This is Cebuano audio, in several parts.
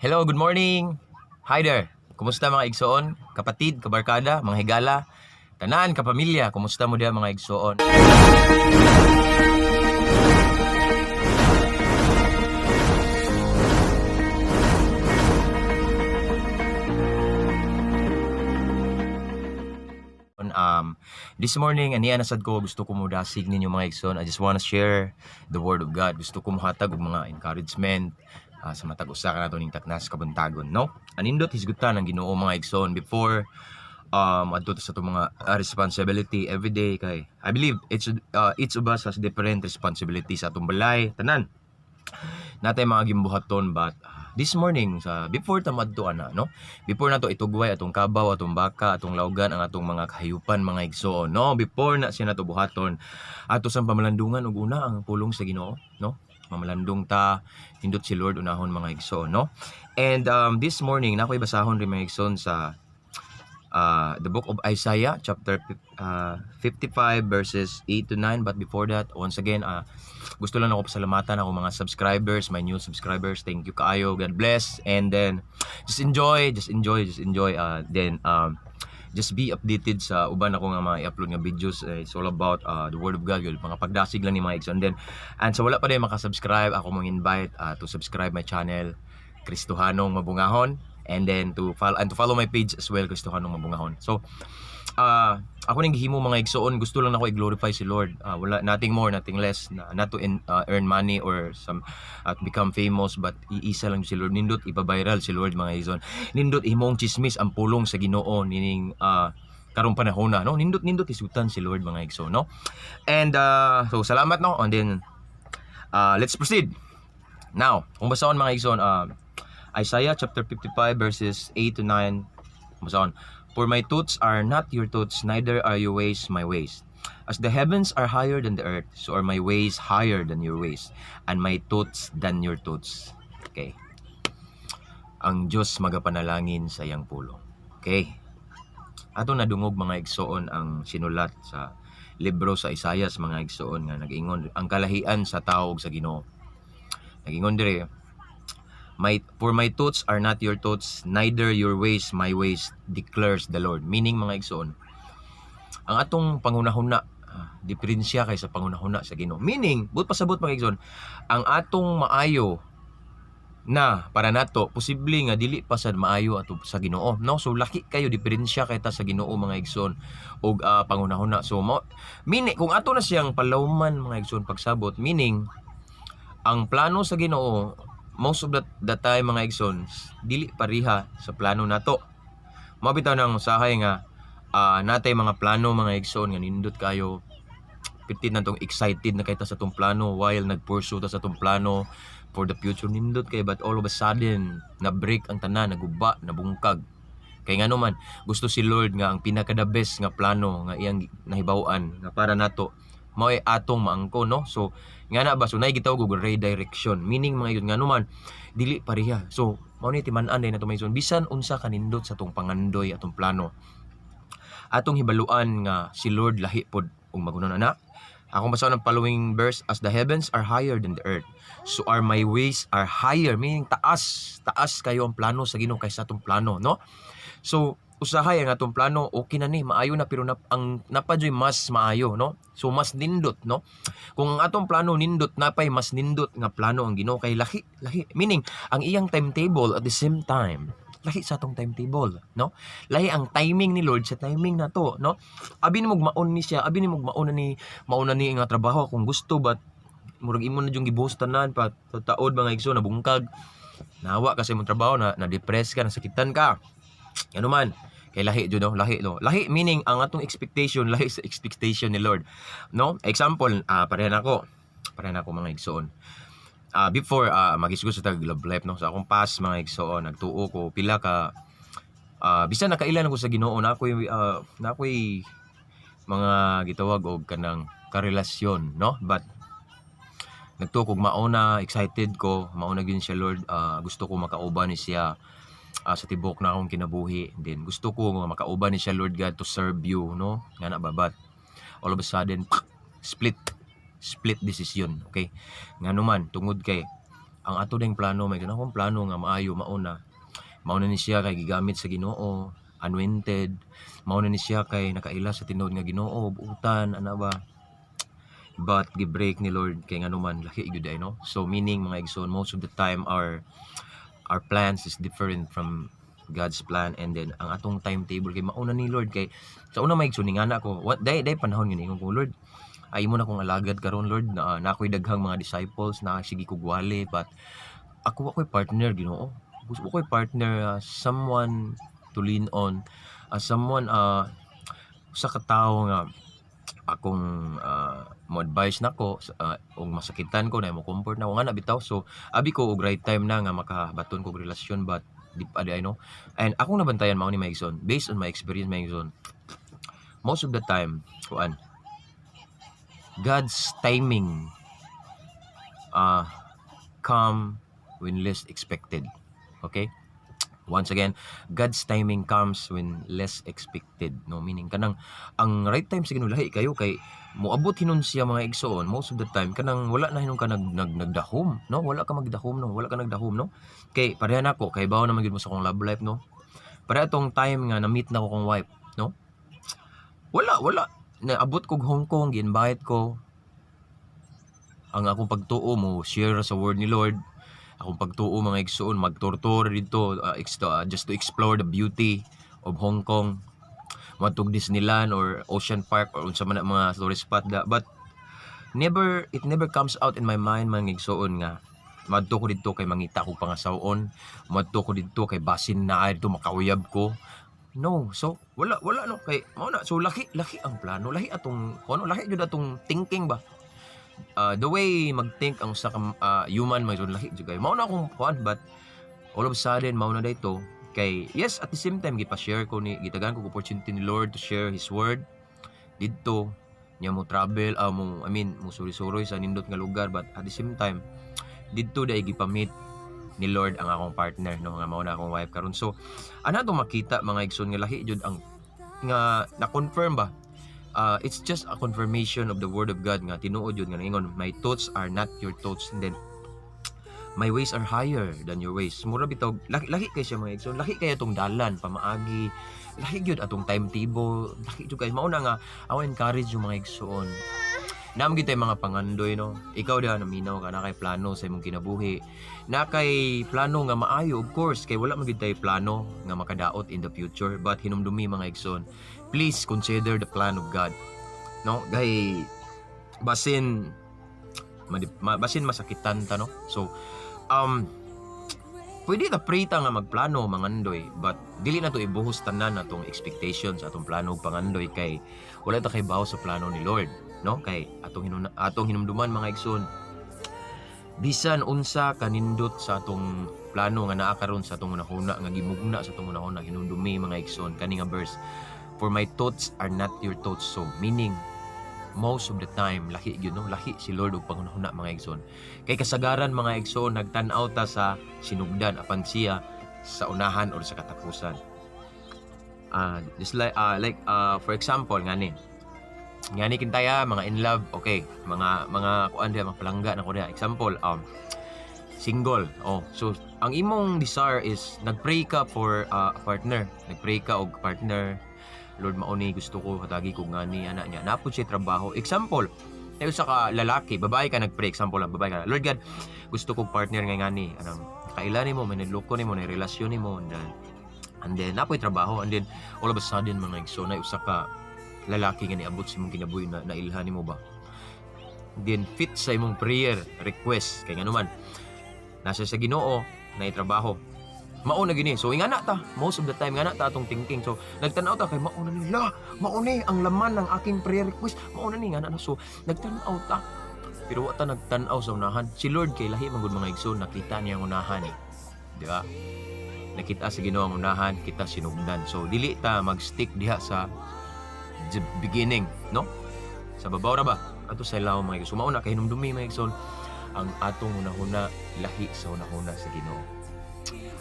Hello, good morning. Hi there. Kumusta, mga igsoon? Kapatid, kabarkada, mga higala, tanan, kapamilya, kumusta mo diha, mga igsoon? This morning, aniya na sad ko, gusto ko modasig ninyo, mga igsoon. I just wanna share the word of God. Gusto ko mohatag og mga encouragement sa matag usa ka nato ning taknas kabuntagon, no? Anindot hisgutan ang Ginoo, mga igsoon, before adto ta sa atong mga responsibility every day, kay I believe each of us has different responsibilities sa atong balay, tanan natay mga gimbuhaton. But this morning, sa before ta madto ana, no, before nato itugway atong kabaw, atong baka, atong lawgan, ang atong mga kahayupan, mga igsoon, no, before na siya nato buhaton, ato sang pamalandungan og una ang pulong sa Ginoo, no? Mamalandong ta, nindot si Lord unahon, mga igsoon, no? And this morning, na ako'y basahon rin, mga igsoon, sa the book of Isaiah chapter 55 verses 8 to 9. But before that, once again, gusto lang ako pasalamatan ako mga subscribers, my new subscribers. Thank you kaayo. God bless. And then just enjoy, just enjoy, just enjoy. Then just be updated sa uban ako nga mga i-upload nga videos. It's all about the word of God, yun, mga pagdasig lang ni mga igsoon. Then and sa wala pa din makasubscribe, ako mong invite to subscribe my channel, Kristohanong Mabungahon, and then to follow my page as well, Kristohanong Mabungahon. So ako ning gihimo, mga igsoon, gusto lang nako i-glorify si Lord. Wala, nothing more, nothing less, na, not to earn money or some to become famous, but iisa lang si Lord. Nindot ipa-viral si Lord, mga igsoon. Nindot himong chismis ang pulong sa Ginoo nining karong panahon na, no? Nindot, nindot isutan si Lord, mga igsoon, no? And so salamat, no? And then let's proceed now. Kung basahon, mga igsoon, Isaiah chapter 55 verses 8 to 9, basahon: "For my thoughts are not your thoughts, neither are your ways my ways. As the heavens are higher than the earth, so are my ways higher than your ways, and my thoughts than your thoughts." Okay. Ang Diyos magapanalangin sa iyang pulong. Okay. Ato nadungog, mga igsoon, ang sinulat sa libro sa Isaias, mga igsoon, nga nag-ingon ang kalahian sa tao ug sa Ginoo. Nag-ingon dire, "My for my thoughts are not your thoughts, neither your ways my ways, declares the Lord." Meaning, mga igsoon, ang atong panghunahuna diferensya kay sa panghunahuna sa Ginoo. Meaning, but pasabot, mga igsoon, ang atong maayo na para nato, posible nga dili pa sad maayo ato sa Ginoo, no? So laki kayo diferensya kay ta sa Ginoo, mga igsoon, og panghunahuna. So mo meaning, kung ato na siyang palawman, mga igsoon, pagsabot, meaning ang plano sa Ginoo most of the time, mga igsoon, dili pareha sa plano nato. Mao bitaw nang usahay nga natay mga plano, mga igsoon, nga nindot kayo, pitit na tong excited na kay ta sa tong plano while nag-pursue ta sa tong plano for the future, nindot kay, but all of a sudden na break ang tanan, naguba, nabungkag. Kay ngano man, gusto si Lord nga ang pinaka the best nga plano nga iyang nahibaw-an nga para nato mao'y atong maangko, no? So nga na ba, so nay gitawag og redirection. Meaning, mga yun, ngano man dili pareha. So mao ni timan-an din nato, mga igsoon, bisan unsa kanindot sa tong pangandoy, atong plano, atong hibaluan nga si Lord lahi pod ug magunon ana. Akong basahon ang following verse: "As the heavens are higher than the earth, so are my ways are higher." Meaning taas, taas kayo ang plano sa Ginoo kaysa atong plano, no? So usahay ang atong plano, okay na ni, maayo na, pero ang napadyoy mas maayo, no? So mas nindot, no? Kung ang atong plano nindot, napay mas nindot nga plano ang Ginoo kay lahi, lahi. Meaning ang iyang timetable at the same time lahi sa atong timetable, no? Lahi ang timing ni Lord sa timing nato, no? Abi ni maon ni siya, abi ni mauna ni, mauna ni nga trabaho kung gusto, but murag imo na yung gibuhos tanan pa taod, mga igsoon, nabungkag, nawa kasi imong trabaho, na na-depress ka, nasakitan ka. Ano man kay lahi jud, no? Lahi, no? Lahi meaning ang atong expectation lahi sa expectation ni Lord, no? Example, parehan ako, mga igsoon, before magisgo sa tag love life, no? Sa akong past, mga igsoon, nagtuo ko pila ka bisan nakailan ako sa Ginoo, na ako'y mga gitawag og kanang karelasyon, no? But nagtuo kog mauna, excited ko, mauna gyud siya, Lord. Gusto ko makauban ni siya sa tibok na akong kinabuhi. Then gusto ko nga makauban ni siya, Lord God, to serve you, no? Nga na ba, but all of a sudden split, split decision. Okay, ngano man, tungod kay ang Ang ato ding plano, may akong plano nga maayo, mauna. Mauna ni siya kay gigamit sa Ginoo, anointed. Mauna ni siya kay nakaila sa tinuod nga Ginoo, buutan ana ba. But gi-break ni Lord kay ngano man lahi gyud ay, no? So meaning, mga igsoon, most of the time our plans is different from God's plan. And then ang atong timetable kay mauna ni Lord, kay sa una, mga igsoon, ningana ko what day day panahon yun, ingon ko, "Lord, ay imo na kong alagad karon, Lord, na ako'y daghang mga disciples na sige kog wali, but ako ako'y partner, Ginoo. Gusto ko'y partner, someone to lean on, someone, usa ka tawo nga akong mo advice nako ug masakitan ko na mo comfort na ko nga na bitaw." So abi ko og right time na nga makabaton kog relasyon, but di pa di ay, no? And akong nabantayan mao ni, mga igsoon, based on my experience, mga igsoon, most of the time, kuan, God's timing come when least expected. Okay, once again, God's timing comes when less expected, no? Meaning kanang ang right time sa Ginoo lahi kayo kay moabot hinon siya, mga igsoon, most of the time kanang wala na hinon ka nag, nag nagdahom, no? Wala ka magdahom, no? Wala ka nagdahom, no? Kay pareha nako, kay bawo naman gyud mo sa akong love life, no? Pareha tong time nga na-meet na ko kong wife, no? Wala wala naabot kog Hong Kong, gi-invite ko. Ang akong pagtuo mo share sa word ni Lord. Akong pagtuo, mga igsoon, magtortor dito just to explore the beauty of Hong Kong, moadtog Disneyland or Ocean Park or unsa man na mga tourist spot da. But never, it never comes out in my mind, mga igsoon, nga madto ko didto kay mangita kog pangasaw-on, madto ko didto kay basin na ay didto makauyab ko, no? So wala wala, no? Kay mao na. So laki laki ang plano, lahi atong kuno, lahi jud atong thinking ba, the way magthink ang usa ka human, mga igsoon, lahi jud kayo. Mao na akong kuan, but all of a sudden mao na dito. Kay yes, at the same time gipa-share ko ni gitagaan ko opportunity ni Lord to share His word didto niya, mo travel, mo, I mean, mo suri-suroy sa nindot nga lugar. But at the same time didto dai gipa-meet ni Lord ang akong partner, no, nga mao na akong wife karon. So ana to makita, mga igsoon, nga lahi jud ang nga na-confirm ba. It's just a confirmation of the word of God nga tinuod jud nga ingon, "My thoughts are not your thoughts," and then, "My ways are higher than your ways." Mura bitaw laki laki kay siya, mga igsoon. Laki kay atong dalan pamaagi, lahi gyud atong timetable, laki jud kay. Mao na nga ako encourage yung mga igsoon. Naa gyud tay mga pangandoy, no? Ikaw diha naminaw ka na kay plano sa imong kinabuhi. Na kay plano nga maayo, of course, kay wala man gyud tay plano nga makadaot in the future. But hinumdumi, mga igsoon, please consider the plan of God. No? Kay basin basin masakitan ta, no? So pwede ta pray ta nga magplano, mangandoy, but dili na to ibuhos tanan atong expectations, atong plano ug pangandoy, kay wala ta kaybaw sa plano ni Lord, no? Kay atong hinumduman, mga igsoon, bisan unsa kanindot sa atong plano nga naa karon sa atong hunahuna, nga gimugna sa atong hunahuna, hinumdumi, mga igsoon, kani nga verse, "For my thoughts are not your thoughts." So meaning most of the time lahi gyud, no? Lahi si Lord og panghunahuna, mga igsoon, kay kasagaran, mga igsoon, nagtan-aw ta sa sinugdan apan siya sa unahan or sa katapusan. Just like for example, ngani ngani kintaya mga in love, okay, mga kuan diha, mga palangga na ko diha. Example, single. Oh, so ang imong desire is nagpray ka for a partner, nagpray ka og partner. "Lord, mao ni gusto ko, hatagi ko ngani ana niya napod siya trabaho." Example, ay usa ka lalaki, babae ka nagpray, example lang, babae ka, "Lord God, gusto kong partner nga ngani anang kaila nimo, may niloko nimo, may relasyon nimo," and then napoy trabaho. And then all of a sudden, mga igsoon, na usa ka lalaki nga niabot sa imong kinabuhi na nailhan nimo ba, then fit sa imong prayer request, kay ngano man nasa sa Ginoo na trabaho, mao na gini. So ingana ta, most of the time ngana ta atong thinking. So nagtan-aw ta kay mao na nila, mao ni ang laman ng aking prayer request, mao na ni ngana na. So nagtan-aw ta, pero wa ta nagtan-aw sa unahan. Si Lord kay lahi man gud, mga igsoon. Nakita niya ang unahan eh, di ba? Nakita sa Ginoo ang unahan, kita sinugdan. So dili ta mag-stick diha sa the beginning, no? Sa babaw ra ba ato sa ilaw, mga igsoon. Mao na kahinumdumi, mga igsoon, ang atong hunahuna lahi sa hunahuna sa Ginoo.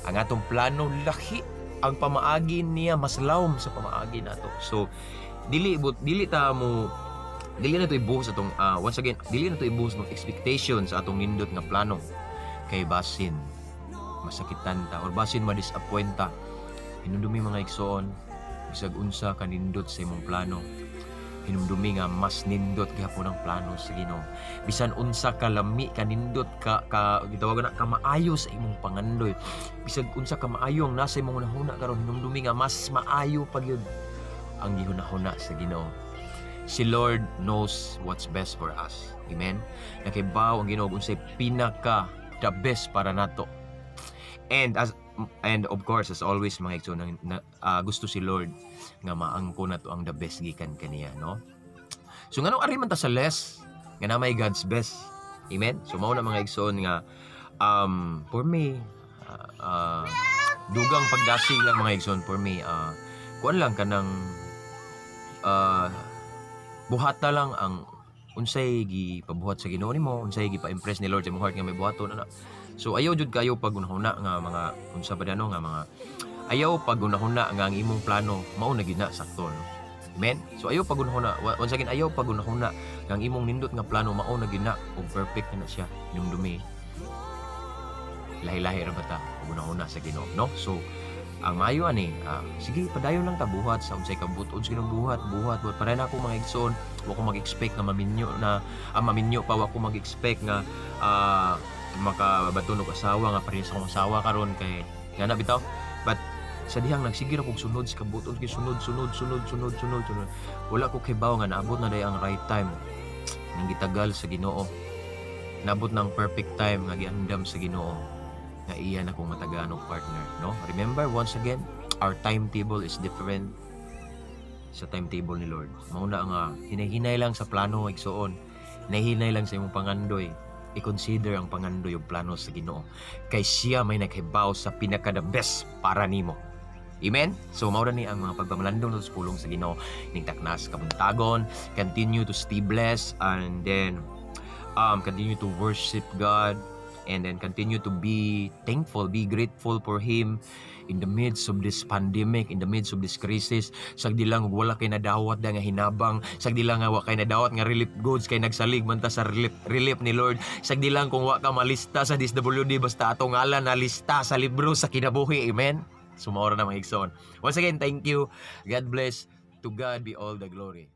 Ang atong plano lahi, ang pamaagi niya mas lawom sa pamaagi nato. So dili but dili ta mo dili na to ibuhos atong, once again, dili na to ibuhos ng expectation sa atong nindot nga plano. Kay basin masakitan ta or basin ma-disappoint ta. Hinumdumi, mga igsoon, bisag unsa kanindot sa imong plano, hinumdumi nga mas nindot gihapon ang plano sa Ginoo. Bisan unsa ka lami, kanindot ka ka gitawag na ka maayo sa imong pangandoy, bisag unsa ka maayo ang nasa imong hunahuna karon, hinumdumi nga mas maayo pa gyud ang gihunahuna sa Ginoo. Si Lord knows what's best for us. Amen. Nakahibaw ang Ginoo unsay pinaka the best para nato. And of course, as always, mga igsoon, gusto si Lord nga maangko nato ang the best gikan kaniya, no? So nganong ari man ta sa less nga na may God's best? Amen. So mao na, mga igsoon, nga for me, dugang pagdasig lang, mga igsoon, for me, kuan lang, kanang buhata lang ang unsay gipabuhat sa Ginoo nimo, unsay gipa-impress ni Lord sa imong heart nga may buhaton ana. So ayaw jud kayo pagunahuna nga mga unsa ba no nga mga ayaw pagunahuna nga ang imong plano mao na gyud na sakto, no? Amen. So ayaw pagunahuna, once again, ayaw pagunahuna nga ang imong nindot nga plano mao na gyud na ug perfect na na siya. Hinumdumi, lahi-lahi ra ba ta ug hunahuna sa Ginoo, no? So ang maayo ani, sige, padayon lang ta, buhat sa unsay kabut-on sa Ginoo, buhat, buhat, buhat. Para na ako, mga igsoon, wa ko mag-expect nga maminyo na, maminyo pa, wa ko mag-expect nga makabaton og asawa nga parehas akong asawa karon kay nga na bitaw. But sa dihang nagsige ra kog sunod sa kabut-on, sige, sunod, sunod, sunod, sunod, sunod, sunod, wala ko kibaw nga naabot na day ang right time nang gitagal sa Ginoo. Naabot ng perfect time nga giandam sa Ginoo nga iya na kong matagaan og partner, no? Remember, once again, our timetable is different sa timetable ni Lord. Mao na nga hinay-hinay lang sa plano, igsuon. Hinay-hinay lang sa imong pangandoy. I-consider ang pangandoy ug plano sa Ginoo kay siya may naghibaw sa pinaka the best para nimo. Amen? So, mao ra ni ang mga pagpamalandong sa pulong sa Ginoo ning taknas kabuntagon. Continue to stay blessed and then continue to worship God and then continue to be thankful, be grateful for Him in the midst of this pandemic, in the midst of this crisis. Sagdi lang ug wala kay nadawat da nga hinabang, sagdi lang nga wa kay nadawat nga relief goods kay nagsalig man ta sa relief ni Lord. Sagdi lang kung wa ka malista sa DSWD, basta ato ngalan nalista sa libro sa kinabuhi. Amen. So mao ra na, mga igsoon. Once again, thank you. God bless. To God be all the glory.